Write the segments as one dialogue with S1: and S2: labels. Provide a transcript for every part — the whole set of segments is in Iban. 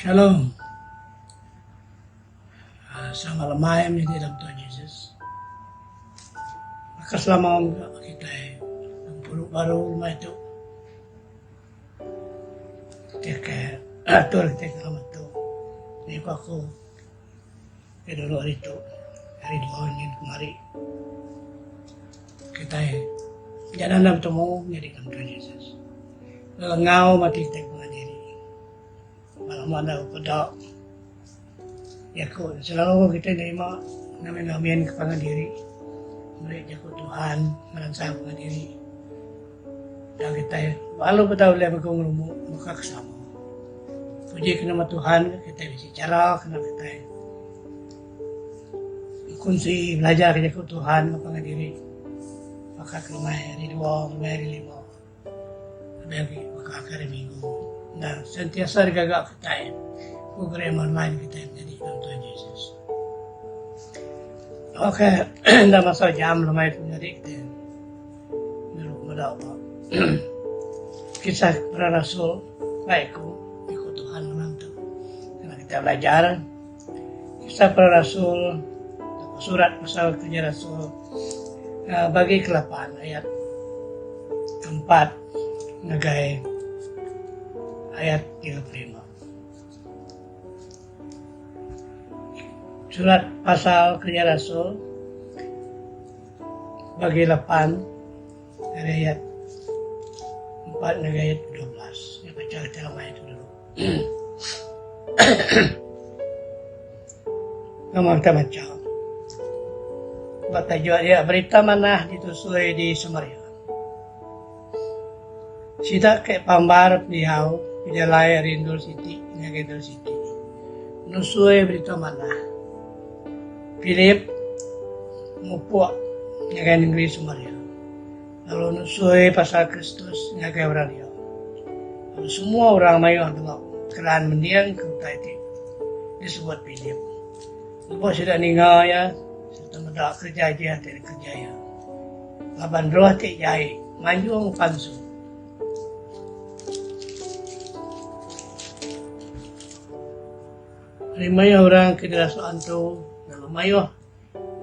S1: Shalom. Selamat lemai menyadi dalam Tuhan Jesus. Baka selama mega kitai gempuru baru lemai tu. Kitai ke atur kitai ke lama tu. Ni ku aku ke dulu hari tu hari dua nyin kemari kitai jalan enda betemu nyadi dalam Tuhan Jesus. Lelengau mati kitai pengan diri. Lama enda peda jaku selalu kitai nerima ngamin-ngamin ke pangan diri meri jaku Tuhan meransang pangan diri tang kitai lalu peda ulih mega ngelumu baka ke sama. Puji ke nama Tuhan kitai bisi chara kena kitai bekunsi belajar ke jaku Tuhan enggau pangan diri baka ke lemai hari dua lemai hari lima. Lebih agi baka ke hari Minggu endang sentiasa digaga kitai program online kitai menyadi dalam Tuhan Jesus. Ok enda masa jam lemai tu menyadi kitai dulu meda ba kisah para rasul bai ku iku Tuhan malam tu kena kitai belajar kisah para rasul surat pasal kerja rasul Bagi kelapan ayat keempat ngagai ayat 35. Surat pasal Kereja Rasul bagi lapan ari ayat empat ngagai ayat 12. Nya bacha kitai lemai tu dulu. Nama kita macha. Ba tajuk iya Berita Manah Ditusui di Samaria. Sida ke pambar pendiau bejalai ari endur siti ngagai endur siti nusui Berita Manah. Philip mupuk ngagai nengeri Samaria lalu nusui pasal Kristus ngagai orang dia. Lalu semua orang mayuh deka keran mendingka utai ti disebut Philip. Lebuh sida ninga iya sereta meda kereja ajih ti dikereja iya, laban roh ti jai nganjung pansut. Ari mayuh orang ke dirasuk antu lalu mayuh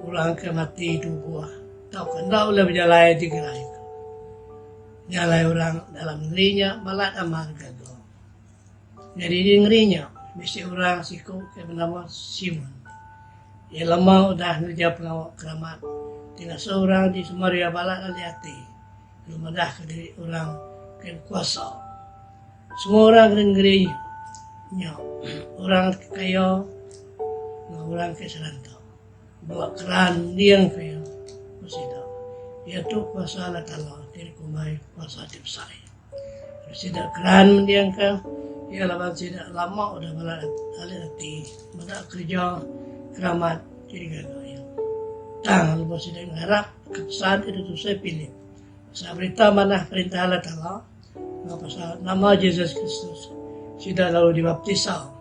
S1: orang ke mati tubuh tauka enda ulih bejalai digeraika. Nya alai orang dalam nengeri nya balat amat gaga. Nyadi di nengeri nya bisi orang siku ke benama Simon. Iya lama udah ngereja pengawa keramat ti ngasuh orang di Samaria balat gali ati lalu madahka diri orang ke bekuasa. Semua orang ke nengeri nya orang ke kaya enggau orang ke seranta. Ba keran ending ke iya, ku sida, Iya tu kuasa Allah Taala ti dikumbai Kuasa ti Besai. Lalu sida keran mendingka iya laban sida lama udah balat alit ati meda kereja keramat ti digaga iya. Tang lebuh sida ngarapka pesan ti ditusui Philip pasal Berita Manah Perintah Allah Taala enggau pasal nama Jesus Kristus, sida lalu dibaptisa.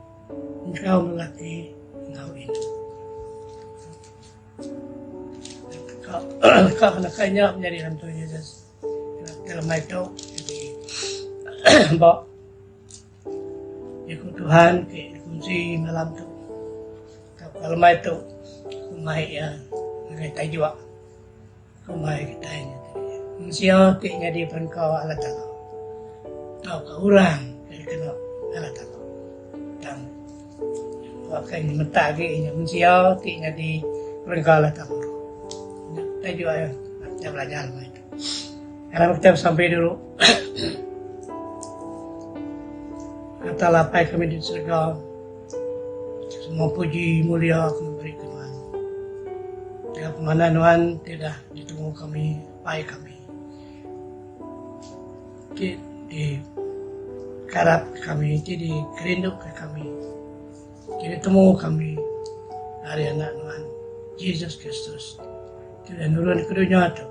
S1: Enggau lelaki enggau indu. Ka naka nya menyadi dalam Tuhan Jesus. Kena lemai tu jadi ba jaku Tuhan ti dikunsi malam tu. Tauka lemai tu mai iya ngagai tajuk. Kumbai kitai nya tadi mensia ti nyadi perengka Allah Taala tauka orang ke dikena Allah Taala. Tang wak ke nyemetak agi nya mensia ti nyadi perengka Allah Taala. Nya tajuk iya kitai belajar meh tu. Aram kitai besampi dulu. Allah Taala Apai kami di serega. Semua puji mulia kami beri ke nuan. Tengah pemanah nuan ti dah ditemu kami pai kami. Ti di karap ke kami, ti di kerindu ke kami, ti ditemu kami ari anak nuan Jesus Kristus ti udah nurun ke dunya tu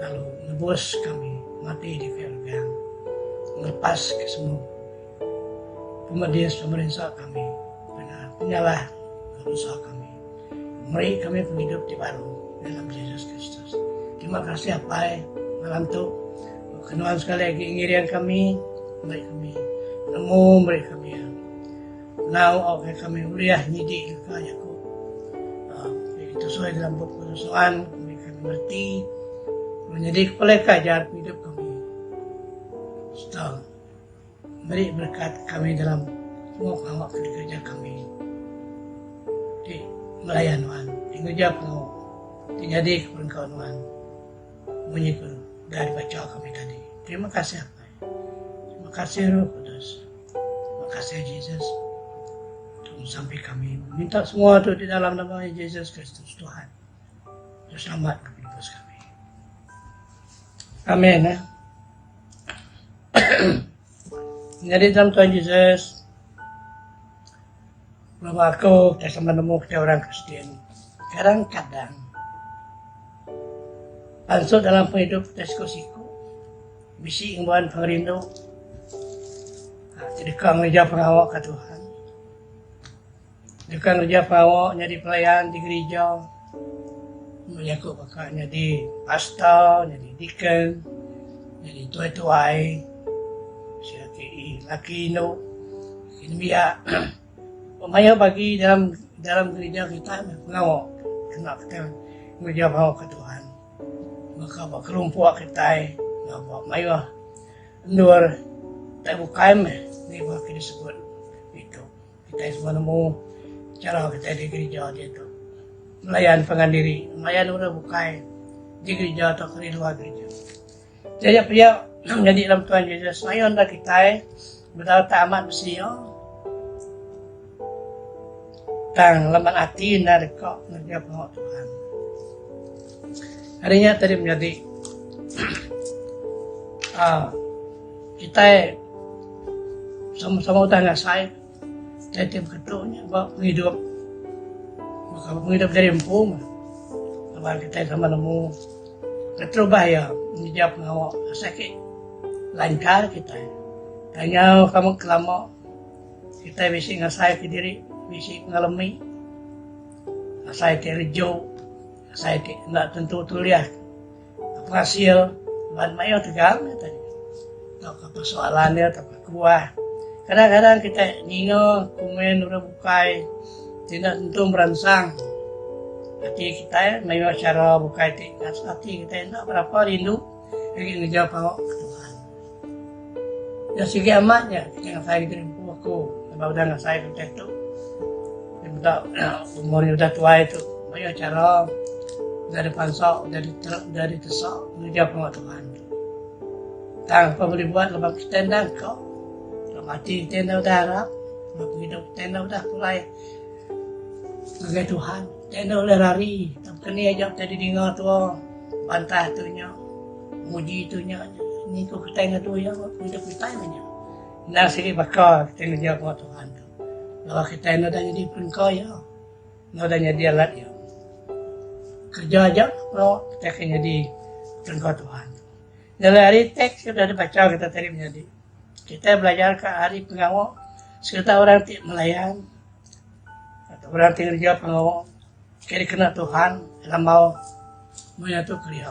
S1: lalu nebus kami mati di kayu regang ngelepas ke semua Pemedis pemerinsa kami kena penyalah enggau dosa kami. Meri kami pengidup ti baru dalam Jesus Kristus. Terima kasih Apai malam tu ke nuan sekali agi ngiring kami meri kami penemu meri kami. Enggau awakka kami ulih nyidi leka jaku ti ditusui dalam Bup Kudus Nuan ngambi kami mereti lalu nyadi kepala ke ajar pengidup kami sereta meri berekat kami dalam semua pengawa ke dikereja kami ti melayan Nuan ti ngereja pengawa ti nyadi ke perengka Nuan munyi ke udah dibacha kami tadi. Terima kasih Apai. Terima kasih Roh Kudus. Terima kasih Jesus. Tolong sampai kami minta semua tu di dalam nama Jesus Kristus Tuhan. Selamat kepada kami. Amin. Eh? Jadi dalam Tuhan Jesus, Belum aku kita sama nemu kita orang Kristian. Kadang-kadang pansut dalam pengidup kita siku-siku bisi ngembuan pengerindu ti deka ngereja pengawa ka Tuhan. Deka ngereja pengawa nyadi pelayan di gerija, mung jaku baka nyadi pastor, nyadi deacon, nyadi tuai-tuai, sida ti laki indu, laki nembiak. Mayuh bagi dalam dalam gerija kitai meh pengawa kena kitai ngereja pengawa ke Tuhan. Baka ba kelumpuk kitai enggau ba mayuh endur tai bukai meh ngibah ke disebut ditu. Kitai semua nemu chara kitai di gerija diatu. Melayan pangan diri, melayan orang bukai di gerija tauka di luar gerija. Taja pia menyadi dalam Tuhan Jesus mayuh enda kitai bedau tak amat besedia tang leman ati enda deka ngereja pengawa Tuhan. Ari nya tadi menyadi aaa kitai sama-sama udah ngasai utai ti beketu nya ba pengidup baka pengidup diri empu mah laban kitai sama nemu keterubah iya ngereja pengawa asai ake lanchar kitai tang nyau kamu kelama kitai bisi ngasai kediri bisi pengelemi asai ti reju asai ti enda tentu tulih. Pengasil laban mayuh tegal meh tadi. Tauka persoalan dia tauka kebuah. Kadang-kadang kitai ninga komen orang bukai ti enda tentu meransang ati kitai mayuh chara bukai ti ngasuh ati kitai enda berapa rindu agi ngereja pengawa ke Tuhan. Nya sigi amat nya kitai ngasai diri empu aku laban udah ngasai utai tu. Meda umur iya udah tuai tu mayuh chara udah dipansa udah udah ditesa ngereja pengawa Tuhan tu. Tang apai bulih buat laban kitai enda engka laban ati kitai enda udah arap laban pengidup kitai enda udah pulai ngagai Tuhan. Kitai enda ulih rari tang keni aja kitai didinga tua bantah tu nya muji tu nya ni ku kitai ngadu iya pengidup kitai meh nya. Endang sigi baka kitai ngereja pengawa Tuhan tu. Laban kitai enda udah nyadi perengka iya, enda udah nyadi alat iya. Kereja aja pengawa kitai ke nyadi perengka Tuhan. Jalai ari teks ke udah dibacha kita tadi menyadi, kitai belajarka ari pengawa sereta orang ti melayan atau orang ti ngereja pengawa ke dikena Tuhan rambau maya tu kelia.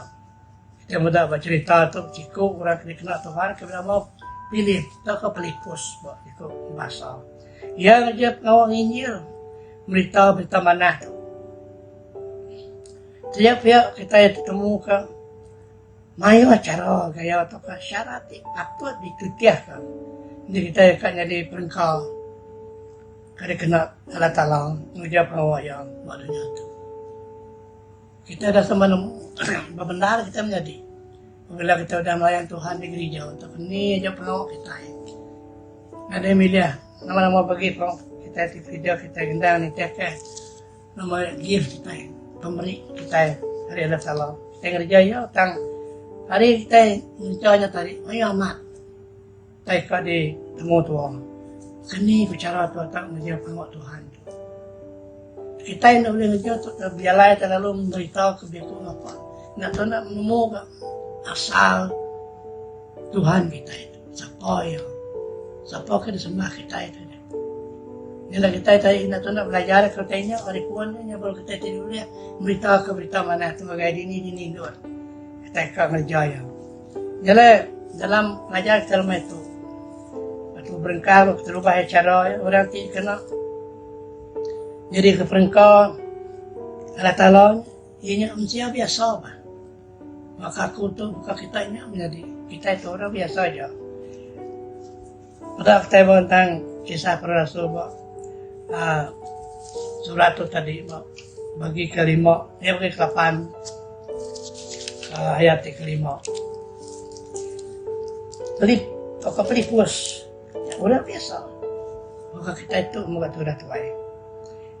S1: Kitai meda ba cherita tu siku orang ke dikena Tuhan ke benama Philip tauka Pelipus ba jaku bahasa. Iya ngereja pengawa nginjil berita berita manah tu. Taja pia kitai tetemuka mayuh chara gaya tauka syarat ti patut dititihka enti kitai deka nyadi perengka ke dikena Allah Taala ngereja pengawa iya ba dunya tu. Kita udah sama nemu bebendar kita menyadi pabila kita udah melayan Tuhan di gerija tauka ni aja pengawa kitai. Nadai milih nama-nama bagi pengawa kitai ti gerija kitai gendang nitihka nama gift kitai pemeri kitai ari Allah Taala. Kitai ngereja iya tang ari kitai ngereja nya tadi mayuh amat. Utai ka di temu tua. Keni ku chara tua tau ngereja pengawa Tuhan tu. Kitai enda ulih ngereja tu tau bejalai tau lalu menderita ke bejaku ngapa. Enda tau enda nemu ka asal Tuhan kitai tu. Sapa iya. Sapa ke disembah kitai tu nya. Nya lah kitai tadi enda tau enda belajar ke utai nya ari pun nya baru kitai ti ulih berita ke berita manah tu ngagai dini-dini endur kitai ka ngereja iya. Nya alai dalam pelajar kita lemai tu. berengkah ba keterubah iya chara orang ti kena nyadika perengka Allah Taala iya nya mensia biasa bah. Baka aku tu baka kita nya menyadi kitai tu orang biasa aja. Peda kitai ba tentang kisah para rasul ba aaa surat tu tadi ba bagi kelima eh bagi kelapan aaa ayat ti kelima. Pelip tauka pelipus orang biasa baka kitai tu mega tudah tuai.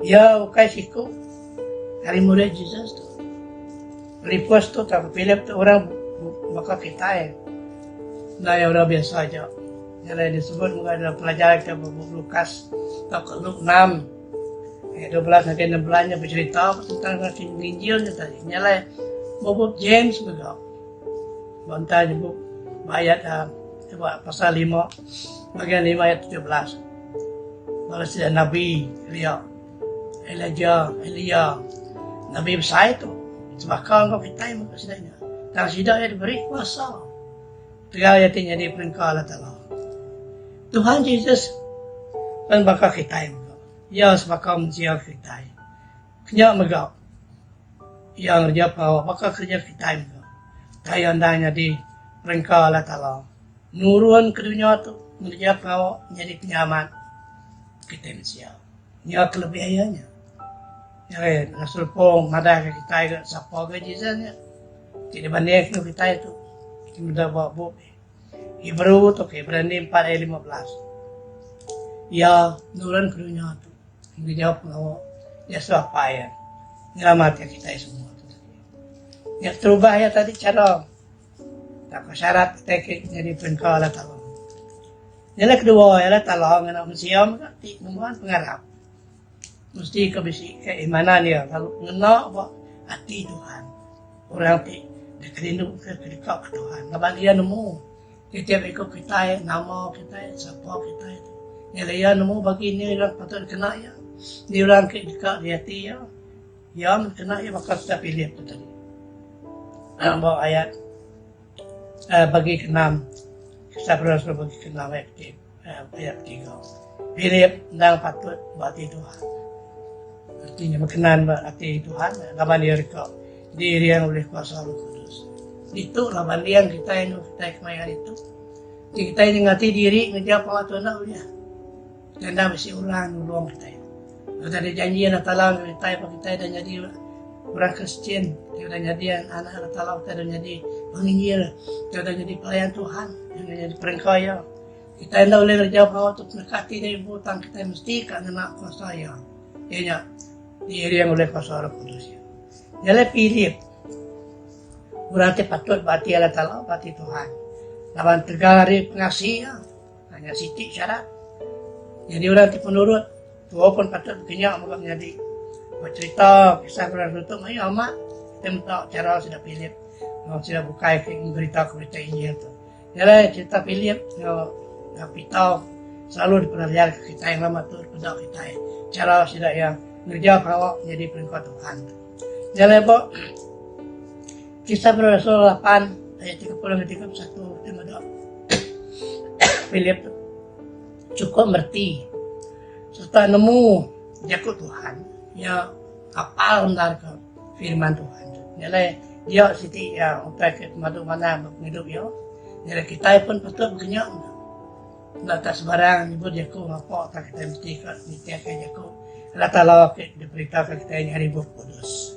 S1: Iya ukai siku ari murid Jesus tu. Filipus tu tauka Philip tu orang baka kitai. Enda iya orang biasa aja. Nya alai disebut mega dalam pelajar kita ba bup Lukas tauka Luke 6 ayat 12 ngagai 16 nya becherita tentang orang ti nginjil nya tadi. Nya alai ba bup James mega ba enta nyebut ba ayat ba pasal lima bagian lima ayat 17. Bala sida nabi kelia Elijah, Elia, nabi besai tu sebaka enggau kitai mega sida nya. Tang sida iya diberi kuasa tegal iya ti nyadi perengka Allah Taala. Tuhan Jesus pen baka kitai mega. Iya sebaka mensia kitai. Kenya mega iya ngereja pengawa baka kereja kitai mega. Tang iya endang nyadi perengka Allah Taala. Nurun ke dunya tu ngereja pengawa nyadi penyamat kitai mensia. Nya kelebih iya nya. Nya alai Rasul Paul madahka kitai ga sapa ga Jesus nya ti dibandingka enggau kitai tu. Ti meda ba bup Hebrew tauka Ibrani empat ayat 15. Iya nurun ke dunya tu ngereja pengawa diasuh Apai iya nyelamatka kitai semua tu tadi. Nya keterubah iya tadi chara tauka syarat kitai ke nyadi perengka Allah Taala. Jalai kedua iya lah tala ngena mensia mega ti ngembuan pengarap. Mesti ke bisi keimanan iya lalu ngena ba ati Tuhan. Orang ti dikerindu ke deka ke Tuhan laban iya nemu tetiap iku kitai nama kitai sapa kitai tu. Nya alai iya nemu bagi ni orang patut dikena iya, ni orang ke deka diati iya. Iya meh kena iya baka sida Philip tu tadi. Ba ayat Bagi keenam, Kisah Para Rasul bagi keenam ayat keti ayat ketiga. Philip endang patut ba ati Tuhan. Reti nya bekenan ba ati Tuhan laban iya deka diiring ulih kuasa Roh Kudus. Ditu laban dian kitai enggau kitai kemaya hari tu. Enti kitai nya ngati diri ngereja pengawa tu enda ulih. Kitai enda bisi orang nulung kitai. Udah dijanji Allah Taala enggau kitai ba kitai udah nyadi orang Kristian, kitai udah nyadi anak Allah Taala, kitai udah nyadi penginjil, kitai udah nyadi pelayan Tuhan, kitai udah nyadi perengka Iya. Kitai enda ulih ngereja pengawa tu peneka ati diri empu tang kitai mesti ka ngena kuasa Iya. Iya nya diiring ulih kuasa Roh Kudus Iya. Nya alai Philip orang ti patut ba ati Allah Taala, ba ati Tuhan. Laban tegal ari pengasi iya. Nya siti syarat. Nyadi orang ti penurut tuo pun patut bekenya mega menyadi. Ba cherita kisah bala rasul tu mayuh amat kitai meda chara sida Philip enggau sida bukai ke ngeberita ke berita Injil tu. Nya alai cherita Philip enggau Peter selalu dipelajar ke kitai ngelama tu dipeda kitai chara sida iya ngereja pengawa nyadi perengka Tuhan tu. Nya alai ba Kisah Para Rasul lapan ayat 30 ngagai 31 kitai meda Philip tu chukup mereti sereta nemu jaku Tuhan iya hafal bendar ke firman Tuhan tu. Nya alai dia siti iya utai ke pemadu manah ba pengidup iya. Nya alai kitai pun patut bekenya mega. Enda tak sebarang nyebut jaku ngapa tang kitai mesti ka nitihka jaku Allah Taala ke diperitaka kitai nya ari Bup Kudus.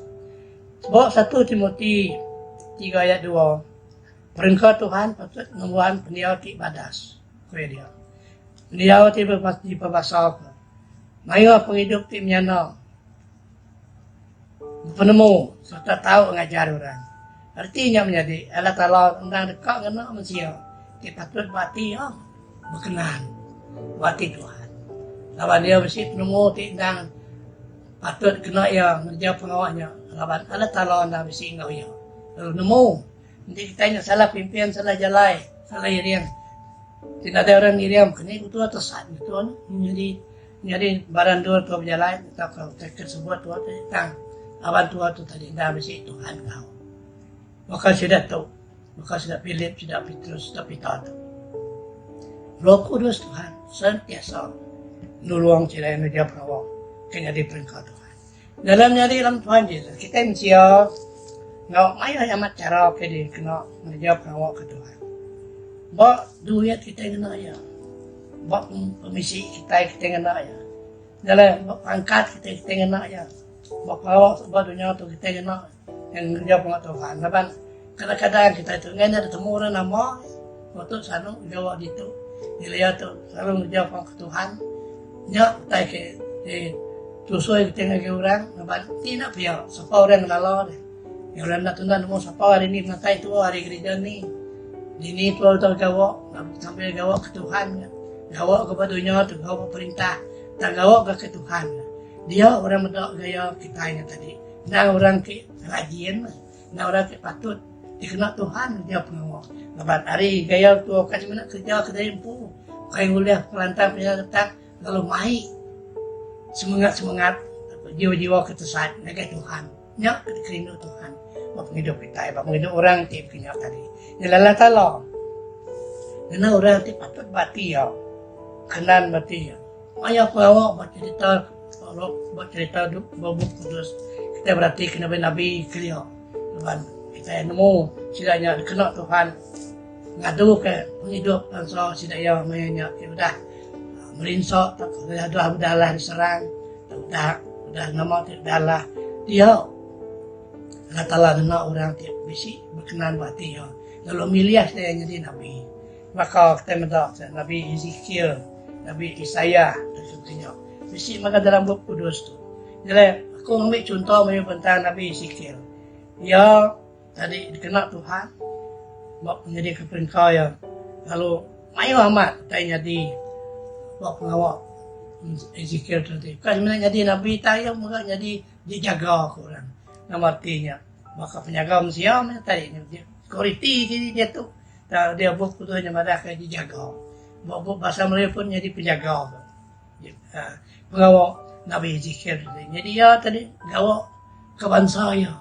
S1: Ba satu Timoti tiga ayat dua, perengka Tuhan patut ngembuan pendiau ti badas, ku iya dia. Pendiau ti dipebasaka, mayuh pengidup ti menyana, bepenemu sereta tau ngajar orang. Reti nya menyadi, Allah Taala endang deka ngena mensia ti patut ba ati iya bekenan ba ati Tuhan. Laban iya bisi penemu ti endang Patut kena iya ngereja pengawa nya laban Allah Taala enda bisi enggau iya. Lalu nemu enti kitai nya salah pimpin, salah jalai, salah iring. Ti nadai orang ngiring keni ku tua tesat ngetu ne nyadi nyadi barang endur tua bejalai tauka utai ke sebut tua ti tang laban tua tu tadi enda bisi Tuhan enggau. Baka sida tu, baka sida Philip, sida Petrus, sida Peter tu. Roh Kudus Tuhan. sentiasa nulung sida ngereja pengawa ke nyadi perengka Tuhan. Dalam nyadi dalam Tuhan Jesus, kitai mensia enggau mayuh amat chara ke dikena ngereja pengawa ke Tuhan. Ba duit kitai ngena iya. Ba pemisi kitai, kitai ngena iya. Dalam ba pangkat kitai, kitai ngena iya. Ba pengawa ba dunya tu kitai ngena ngereja pengawa Tuhan. Laban kadang-kadang kitai tu enggai enda ditemu orang nama wang tu selalu gawa ditu. Nyadi iya tu selalu ngereja pengawa ke Tuhan. Nya utai ke ditusui kitai ngagai orang laban ti enda pia sapa orang ngelala deh. Orang enda tunda nemu sapa hari ni penatai tua hari gerija ni. Dini tua udah gawa sambil gawa ke Tuhan ga. Gawa ke ba dunya tu gawa ba perintah tang gawa ga ke Tuhan ga. Dia orang meda gaya kitai nya tadi. Endang orang ti rajin, endang orang ti patut dikena Tuhan ngereja pengawa. Laban ari gaya tua ukai semina kereja kediri empu, ukai ngulih pengelantang penyenang lalu mai semengat-semengat jiwa-jiwa ke tesat ngagai Tuhan. Nya ke dikerindu Tuhan ba pengidup kitai, ba pengidup orang ti bekinyau tadi. Nya lalu tala ngena orang ti patut ba ati iya, kenan ba ati iya. Mayuh pengawa ba cherita ba cherita ba Bup Kudus kitai beratika nabi-nabi kelia laban kitai nemu sida nya dikena Tuhan ngaduka pengidup bansa sida iya maya nya ti udah merinsa tauka udah bedalah diserang tauka udah nama ti bedalah dia Allah Taala ngena orang ti bisi bekenan ba ati iya lalu milih sida iya nyadi nabi. Baka kitai meda Nabi Ezekiel, Nabi Isaiah dan sebagainya. Bisi mega dalam Bup Kudus tu. Jalai aku ngambi chunto mayuh bentang Nabi Ezekiel. Iya tadi dikena Tuhan ba nyadika perengka iya lalu mayuh amat utai nyadi ba pengawa Ezekiel tu tadi. Bukan semina nyadi nabi tang iya mega nyadi dijaga ku orang. Nama reti nya? Baka penyaga mensia meh tadi security ti diatu. Tang dia Bup Kudus nya madahka dijaga. Ba bup Bahasa Melayu pun nyadi penjaga. Pengawa Nabi Ezekiel tu tadi. Nyadi iya tadi gawa ke bansa iya.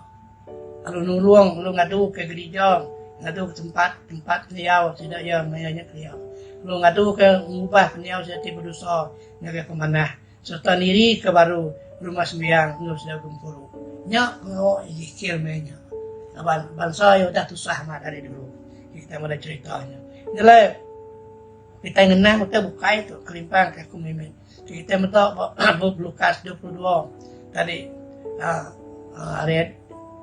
S1: Lalu nulung lalu ngadu ke gerija, ngadu ke tempat tempat pendiau sida iya maya nya kelia. Lalu ngadu ke ngubah pendiau sida ti bedosa ngagai pemanah sereta niri ke baru rumah sembiang enggau sida gempuru. Nya pengawa Ezekiel maya nya. Laban bansa iya udah tusah amat ari dulu. Kita meda cherita nya. Nya alai kitai ngenang utai bukai tu kelimpang ke aku mimit. Kitai meda ba bup Lukas 22 tadi aaa ayat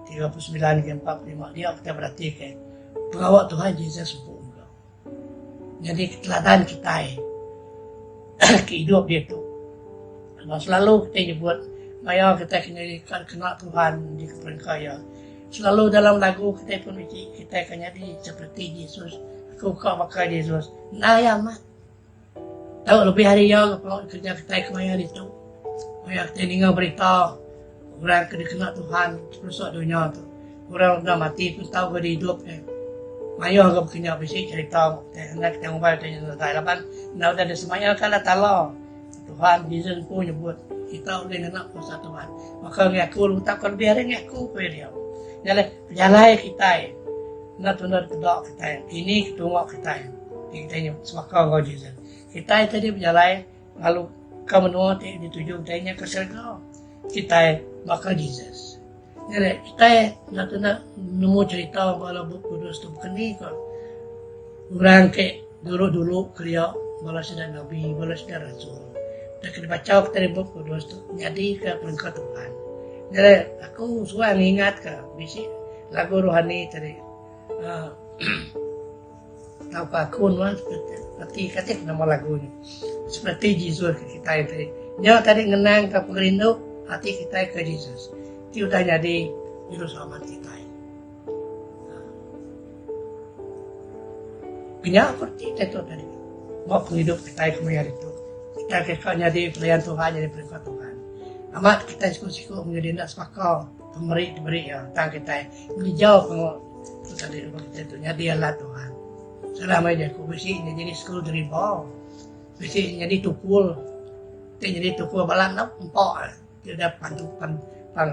S1: 39 ngagai 45 dia kitai beratika pengawa Tuhan Jesus empu mega. Nyadi teladan kitai ke idup diatu. Laban selalu kitai nyebut maya kitai ke nyadi kena Tuhan nyadi perengka iya. Selalu dalam lagu kitai pun bisi kitai ke nyadi seperti Jesus, aku ka baka Jesus. Enda iya amat. Tau lebih ari iya pengawa kereja kitai kemaya ditu. Maya kitai ninga berita orang ke dikena Tuhan seperusa dunya tu. Orang udah mati pun tau ga diidup iya. Mayuh ga baka nya bisi cherita kitai enda kitai ngumbai utai nya nadai laban enda udah disemayaka Allah Taala. Tuhan Jesus empu nyebut kita ulih ngena kuasa Tuhan. Baka ngi aku lalu tauka lebih ari ngi aku ku iya diau. Nya alai pejalai kitai enda tunda dipeda kitai kini ketunga kitai. Ti kitai nya sebaka enggau Jesus. Kitai tadi bejalai lalu ke menua ti dituju kitai nya ke serega. Kitai baka Jesus. Nya alai kitai enda tunda nemu cherita bala Bup Kudus tu baka ni ka orang ke dulu-dulu kelia bala sida nabi, bala sida rasul. Utai ke dibacha kitai ari Bup Kudus tu nyadika perengka Tuhan. Nya alai aku suah ngingatka bisi lagu rohani tadi uhh Tauka aku nuan seperti kati nama lagu nya. Seperti Jesus ke kitai tadi. Nya tadi ngenang ka pengerindu ati kitai ke Jesus ti udah nyadi juruselamat kitai. Nya ku reti kitai tu tadi. Ba pengidup kitai kemaya hari tu. Kitai ke ka nyadi pelayan Tuhan nyadi perintah Tuhan. Amat kitai siku-siku menyadi enda sebaka pemeri diberi iya tang kitai ngereja pengawa Tu tadi lebuh kitai tu nyadi alat Tuhan. Salah meh jaku bisi nya nyadi skru deriba, bisi nya nyadi tukul. Ti nyadi tukul bala enda empa ti udah padu pan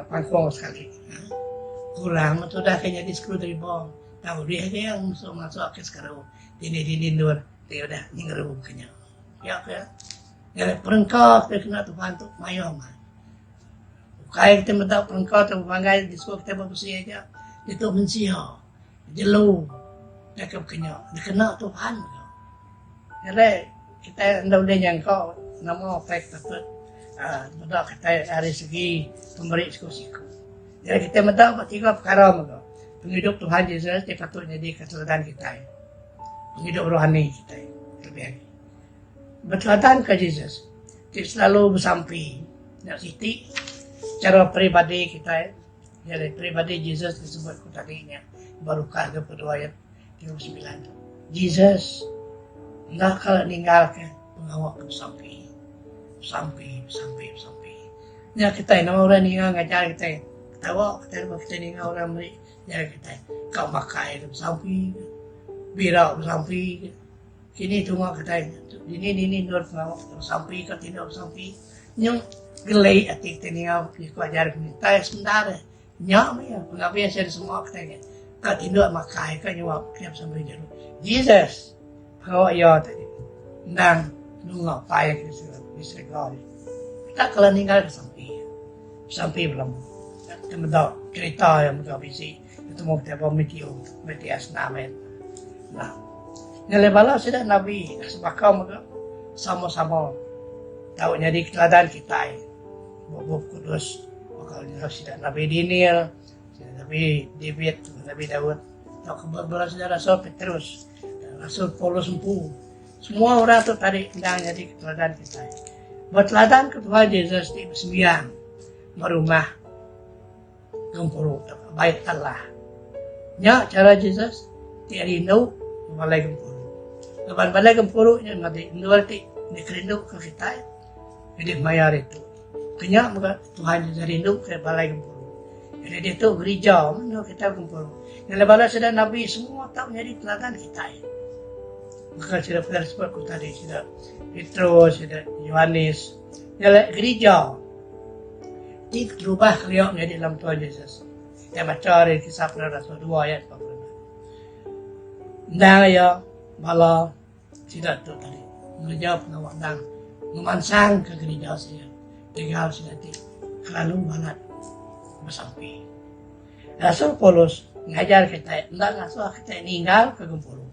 S1: pangkong sekali. Kurang meh tudah ke nyadi skru deriba tang ulih agi iya masuk masuk ke skru dini dini endur ti udah nyengeru ke nya. Pia ke ngagai perengka ke kena Tuhan tu mayuh amat. Ukai kita meda perengka tu bepanggai disuh kita ba besi aja ditu mensia, jelu tauka baka nya dikena Tuhan mega. Ngagai kitai enda ulih nyangka nama utai ke patut aaa meda kitai ari segi pemeri siku-siku. Jadi kitai meda ba tiga pekara mega pengidup Tuhan Jesus ti patut nyadika teladan kitai. Pengidup rohani kitai kelebih agi. Beteladanka Jesus ti selalu besampi nya siti chara peribadi kitai nyadi peribadi Jesus ti sebut ku tadi nya ba Lukas 22 ayat 39 tu. Jesus enda kala ninggalka pengawa ke besampi. Besampi, besampi, besampi. Nya kitai nama orang ninga ngajar kitai ketawa kitai lebuh kitai ninga orang meri Nya kitai ka makai ke besampi ke, bira besampi ke. Kini tunga kitai dini dini endur pengawa kitai besampi ka tinduk besampi. Nyau geli ati kitai ninga jaku ajar kitai sebentar eh. Nya meh iya pengabis iya semua kitai nya ka tinduk makai ka nyuap kitai besampi jeru. Jesus pengawa iya tadi endang nunga Apai ke di serega. Tak kala ninggal besampi. Besampi belama. Kita meda kerita iya mega bisi betemu kitai ba Matthew, Matias enam ayat enam. Nyadi bala sida nabi sebaka mega sama-sama tau nyadi teladan kitai ba Bup Kudus baka sida Nabi Daniel, sida Nabi David, Nabi Daud tauka bala sida Rasul Petrus, Rasul Paulus empu. Semua orang tu tadi endang nyadi teladan kitai. Beteladan ke Tuhan Jesus ti besembiang ba rumah gempuru tauka Bait Allah. Nya chara Jesus ti rindu ba balai gempuru. Laban balai gempuru nya madi endur ti dikerinduka kitai nyadi maya hari tu. Ke nya mega Tuhan Jesus rindu ke balai gempuru. Jadi diatu gerija meh endur kitai begempuru. Nyadi bala sida nabi semua tau nyadi teladan kitai. Baka sida peda sebut ku tadi sida Petrus, sida Yohanes. Nya alai gerija ti keterubah kelia nyadi dalam Tuhan Jesus. Kitai macha ari Kisah Para Rasul dua ayat 46. Endang iya bala sida tu tadi ngereja pengawa endang ngemansangka gerija sida tinggal sida ti kelalu balat besampi. Rasul Paulus ngajar kitai enda ngasuh kitai ninggalka gempuru.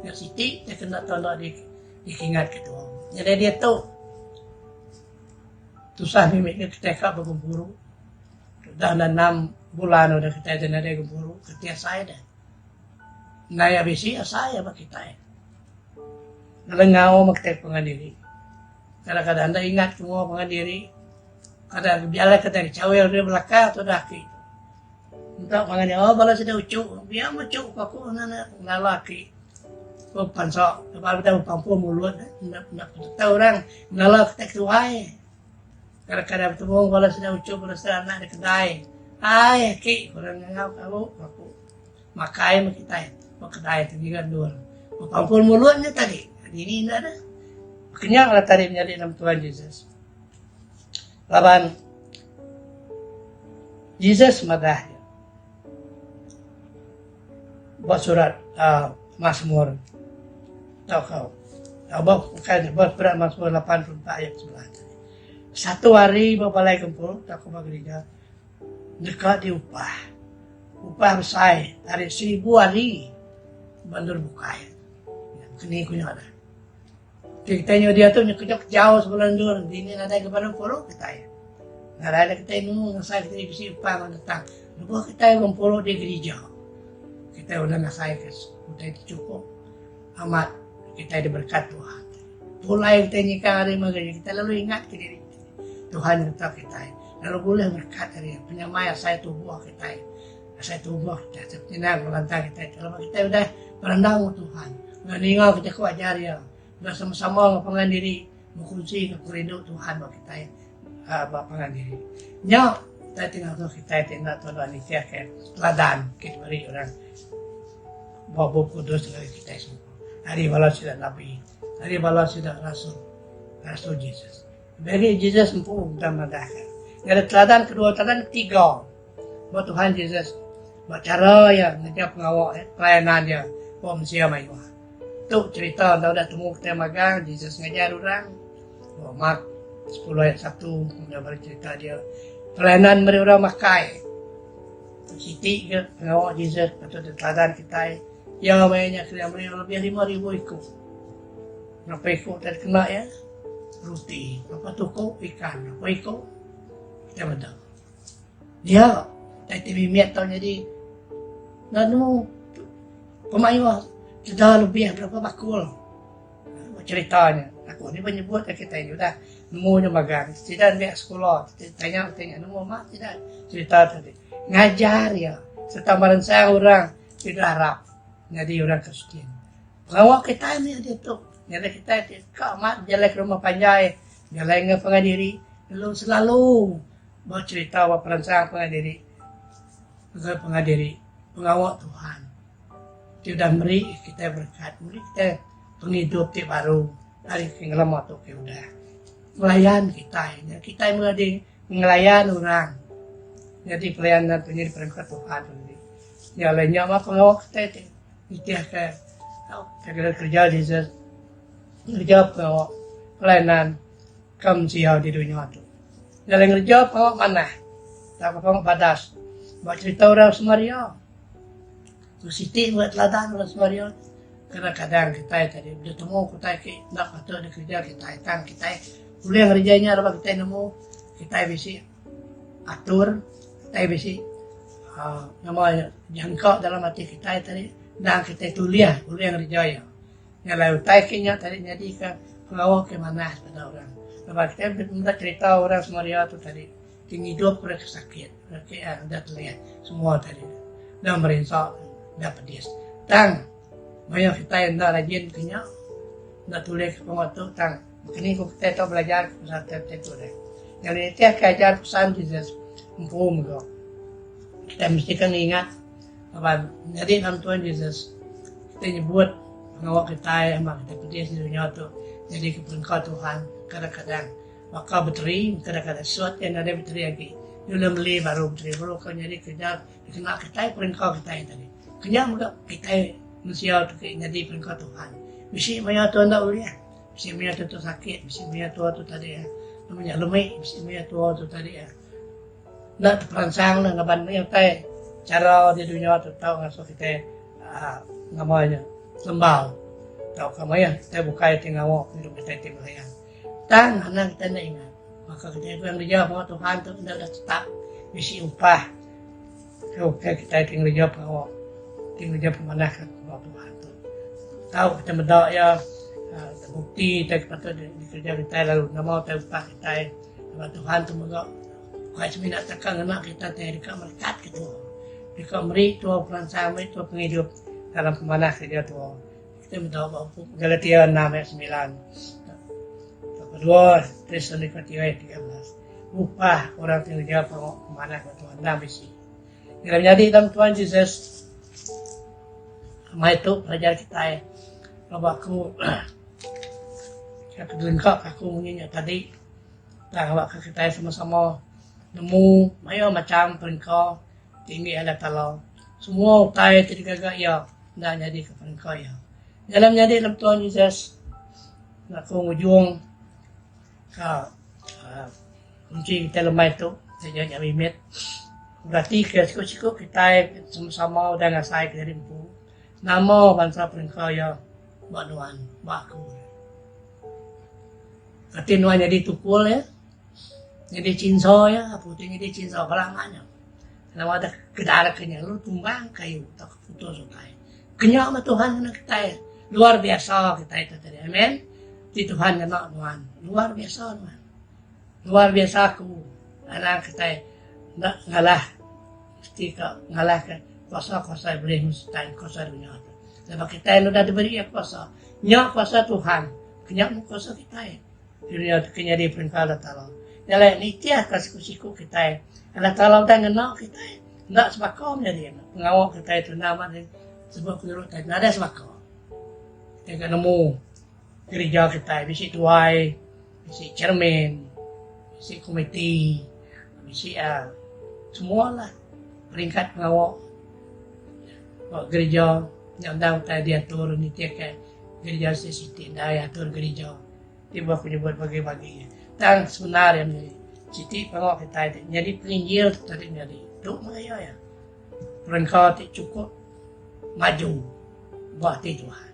S1: Nya siti ti kena tanda dikingatka tuan. Nyadi diatu tusah mimit ke kitai ka begempuru. Udah enam bulan udah kitai ti nadai gempuru keti asai deh. Enggai iya bisi asai ba kitai. Lelengau meh kitai pangan diri. Kadang-kadang enda ingat ke mua pangan diri. Kadang bejalai kitai chawil diri belakang tudah aki. Enta pangan iya, oh bala sida uchu, biar meh uchu ku aku ngena ngelala aki. Ku pansa lebuh kitai bepampung mulut enda enda tetau orang ngelala kitai ketuai. Kadang-kadang betemu bala sida uchu bala sida anak da kedai. Ai aki ku orang ngangau ke alu ku aku. Makai meh kitai ba kedai tu ngiga endur. Bepampung mulut nya tadi. Dini enda deh. Kenyang lah tadi menyadi nama Tuhan Jesus. Laban Jesus madah iya ba surat uhh Masmur tauka ba bukai ba surat Masmur 84 ayat 11 tadi. Satu hari ba balai gempuru tauka ba gerija deka diupah. Upah besai ari seribu hari ba endur bukai. Keni ku nya dah. Ti kitai nyau diatu nyau kejau kejau sebala endur dini nadai ke baru gempuru kitai. Nadai da kitai nemu ngasai kitai bisi upah enggau datang. Lebuh kitai begempuru di gerija kitai udah ngasai ke utai ti chukup amat kitai diberkat Tuhan. Pulai kitai nyikang ari meh gerija kitai lalu ingat ke diri Tuhan nyereta kitai lalu bulih berkat ari iya penyamai asai tubuh kitai. Asai tubuh kitai asai penyenang ngelantang kitai ti laban kitai udah berandau enggau Tuhan udah ninga ke jaku ajar iya udah sama-sama enggau pangan diri bekunsi ke pengerindu Tuhan ba kitai aaa ba pangan diri. Nya utai ti ngatur kitai ti enda tau nitih ke teladan ke diberi orang ba Bup Kudus ngagai kitai semua ari bala sida nabi ari bala sida rasul rasul Jesus. Beri Jesus empu udah madahka. Nyadi teladan kedua teladan ketiga. Ba Tuhan Jesus ba chara iya ngereja pengawa iya pelayanan iya ba mensia mayuh. Tu cherita enda udah temu kitai magang Jesus ngajar orang. Ba Mark sepuluh ayat satu udah beri cherita dia. Pelayanan meri orang makai. Tu siti ke pengawa Jesus patut diteladan kitai. Iya maya nya kelia meri lebih 5000 iku. Berapa iku utai dikena iya? Ruti. Berapa tuku ikan? Berapa iku? Kitai meda. Dia utai ti mimit tau nyadi enda nemu pemayuh teda lebih berapa bakul cherita nya. Aku ni pun nyebut ka kitai udah nemu nya magang. Sida nembiak sekula tanya kitai nya nemu amat sida cherita tu ti. Ngajar iya sereta meransang orang ti udah arap nyadi orang Kristian. Pengawa kitai mih diatu nyadi kitai ti ka amat bejalai ke rumah panjai bejalai enggau pangan diri lalu selalu Becherita ba peransang pangan diri ngagai pangan diri pengawa Tuhan ti udah meri kitai berekat meri kitai pengidup ti baru ari ke ngelama tu ke udah ngelayan kitai nya kitai mega di ngelayan orang nyadi pelayanan tu nyadi perengka Tuhan nya alai nya mah pengawa kitai ti nitihka kereja Jesus ngereja pengawa pelayanan ke mensia di dunya tu. Jalai ngereja pengawa manah tauka pengawa badas ba cherita orang Samaria. Tu siti mega teladan orang Samaria tu. Kadang-kadang kitai tadi deh temu ke utai ke enda patut dikereja kitai tang kitai ulih ngereja nya laban kitai nemu kitai bisi atur kitai bisi uhh nama nya jangka dalam ati kitai tadi endang kitai tulih ulih ngereja iya. Nya alai utai ke nya tadi nyadika pengawa ke manah peda orang. Laban kitai meda cherita orang Samaria tu tadi ti ngidup orang ke sakit, orang ke enda telih semua tadi enda merinsa, enda pedis. Tang mayuh kitai enda rajin ke nya, enda tulih ke pengawa tu tang baka ni ku kitai tau belajar ke pasal utai tu deh. Nya alai nitihka ajar pesan Jesus empu mega kitai mesti ka ngingat Laban nyadi dalam Tuhan Jesus, kitai nyebut pengawa kitai amat kitai pedis di dunya tu nyadi ke perengka Tuhan kadang-kadang baka beteri kadang-kadang suat iya nadai beteri agi dulu meli baru beteri baru ka nyadi kereja dikena kitai perengka kitai tadi. Kenya mega kitai mensia tu ke nyadi perengka Tuhan. Bisi maya tu enda ulih, bisi maya tu tu sakit, bisi maya tu tu tadi nama nya lemi, bisi maya tu tu tadi. Enda teperansang ne laban mih utai chara di dunya tu tau ngasuh kitai aaa nama nya lembau tauka mayuh utai bukai ti ngawa pengidup kitai ti belayan. Tang anang kitai enda ingat baka kitai ku ngereja pengawa Tuhan tu enda udah tetap bisi upah ke ukai kitai ti ngereja pengawa ti ngereja pemanah ke pengawa Tuhan tu. Tau kitai meda iya aaa bukti utai ke patut dikereja kitai lalu nama utai upah kitai. Laban Tuhan tu mega ukai semina taka ngena kita ti deka merekat ke tuo. Deka meri tuo peransang, meri tuo pengidup dalam pemanah kereja tuo. Kita meda ba bup Galatia enam ayat semilan tauka dua Tesalonika tiga ayat 13. Upah orang ti ngereja pengawa pemanah ba Tuhan endang bisi. Nya menyadi dalam Tuhan Jesus mai tu pelajar kitai laban aku Lengka aku munyi nya tadi tang awakka kitai sama-sama nemu mayuh macham perengka ti enggi Allah Taala. Semua utai ti digaga Iya enda nyadika perengka Iya. Dalam nyadi dalam Tuhan Jesus aku ngujung ka uhh kunchi kitai lemai tu taja nya mimit beratika siku-siku kitai sama-sama udah ngasaika diri empu nama bansa perengka Iya. Ba nuan, ba aku. Kati nuan nyadi tukul iya, nyadi chinso iya, apu ti nyadi chinso bala amat nya. Nama deh kedar ke nya lalu tumbang kayu tauka putus utai. Kenya meh Tuhan ngena kitai. Luar biasa kitai tu tadi. Amen. Ti Tuhan ngena nuan, luar biasa nuan. Luar biasa aku. Anang kitai enda ngalah mesti ka ngalah ka kuasa-kuasa iblis enggau setan kuasa dunya tu. Laban kitai enda udah diberi iya kuasa. Nya kuasa Tuhan, ke nya meh kuasa kitai. Dunya tu ke nyadi perintah Allah Taala. Nya alai nitihka siku-siku kitai. Allah Taala udah ngena kitai. Enda sebaka menyadi pengawa kitai tu enda amat sebut ku dulu tadi nadai sebaka. Kitai ka nemu gerija kitai bisi tuai, bisi chairman, bisi komiti, bisi uhh semua lah peringkat pengawa. Ba gerija nya endang utai diatur nitihka Gerija siti-siti ndai atur gerija ti buah ku nyebut bagi-bagi. Tang sebenar iya menyadi siti pengawa kitai ti nyadi penginjil tu tadi menyadi tu meh gaya iya. Perengka ti chukup maju ba ati Tuhan.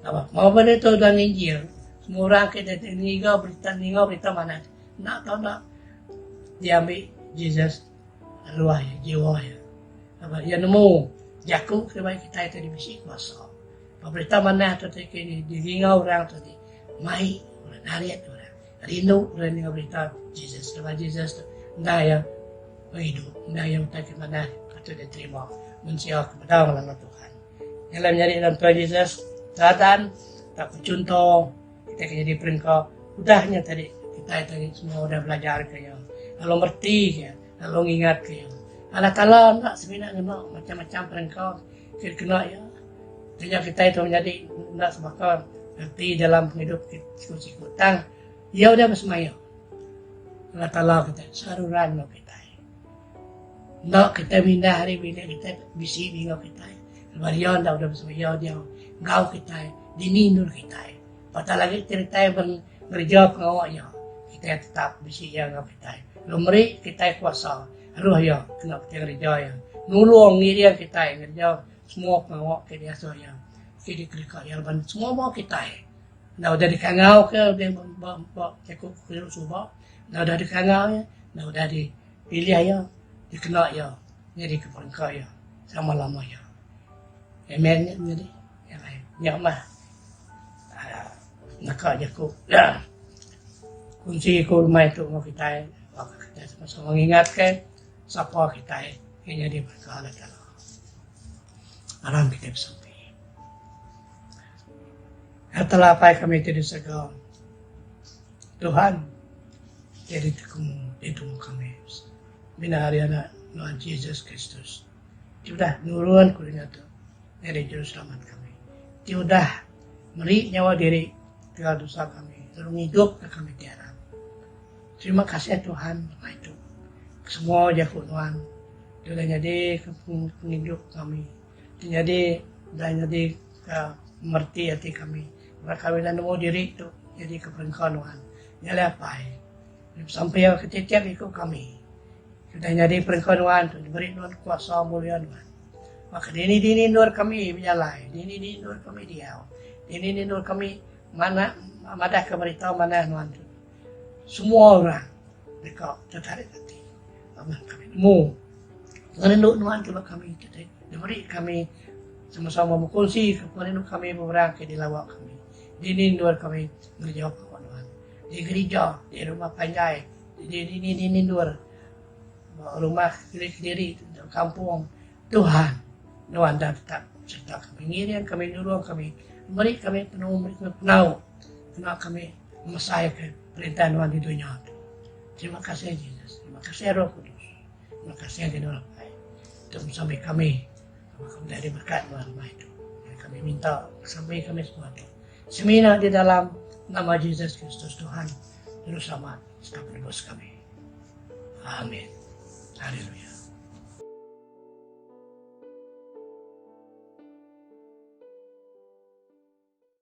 S1: Laban pengawa ba ditu udah nginjil semua orang ke ngiga berita ninga berita manah enda tau enda diambi Jesus Ruah iya, jiwa iya. Laban iya nemu jaku ke bai kitai tadi bisi kuasa. Ba berita manah tu ti ke didinga orang tu ti mai orang narit orang rindu orang ninga berita Jesus. Laban Jesus tu endang iya pengidup, endang iya utai ke manah patut diterima mensia ke bedau ngelala Tuhan. Nya alai menyadi dalam Tuhan Jesus, teladan tauka chunto kitai ke nyadi perengka udah nya tadi kitai tadi semua udah belajarka iya lalu meretika iya lalu ngingatka iya. Allah Taala enda semina ngena macam-macam perengka ke dikena iya. Taja kitai tu menyadi enda sebaka reti dalam pengidup siku-siku tang iya udah besemaya Allah Taala kitai seruran enggau kitai. Enda kitai mindah ari bilik kitai bisi ninga kitai. Laban iya enda udah besemaya diau enggau kitai dini endur kitai. Patah lagi ti kitai ben ngereja pengawa iya, kitai tetap bisi iya enggau kitai. Lalu meri kitai kuasa roh iya kena kitai ngereja iya. Nulung ngiring kitai ngereja semua pengawa ke diasuh iya ke dikereka iya laban semua ba kitai. Enda udah dikangau ke ba ba jaku suba, enda udah dikangau iya, enda udah di Pilih iya, dikena iya nyadika perengka iya selama-lama iya. Amen nya menyadi. Nya alai nya mah aaa naka jaku kunsi ku lemai tu enggau kitai baka kitai sama-sama ngingatka sapa kitai ke nyadi perengka Allah Taala. Aram kitai besampi. Ya Taala Apai kami ti di serega. Tuhan ti ditemu ditemu kami mina ari anak nuan Jesus Kristus ti udah nurun ku dunya tu nyadi juruselamat kami ti udah meri nyawa diri ketegal dosa kami lalu ngidupka kami ti arap. Terima kasih Tuhan lemai tu semua jaku nuan ti udah nyadi ke pengidup kami ti nyadi udah nyadi ke pemereti ati kami. Enda kami enda nemu diri tu nyadika perengka nuan. Nya alai Apai, besampi ke tiap-tiap iku kami ke udah nyadi perengka nuan tu diberi nuan kuasa mulia nuan. Baka dini-dini endur kami bejalai, dini-dini endur kami diau, dini-dini endur kami manah madahka berita manah nuan tu. Semua orang deka tetarit ati laban kami nemu pengerindu nuan ke ba kami ti diberi kami sama-sama bekunsi ke pengerindu kami ba orang ke dilawa kami. Dini endur kami ngereja pengawa nuan. Di gerija, di rumah panjai, di dini-dini endur ba rumah kediri-kediri dalam kampung Tuhan nuan enda tetap sereta kami ngiring kami nulung kami meri kami penemu meri kami penau kena kami ngemesaika perintah nuan di dunya tu. Terima kasih Jesus. Terima kasih Roh Kudus. Terima kasih ngagai nuan Apai. Tu besampi kami laban kami udah diberkat nuan lemai tu. Jadi kami minta besampi kami semua tu. Semina di dalam nama Jesus Kristus Tuhan Juruselamat serta Penebus kami. Amin. Haleluya.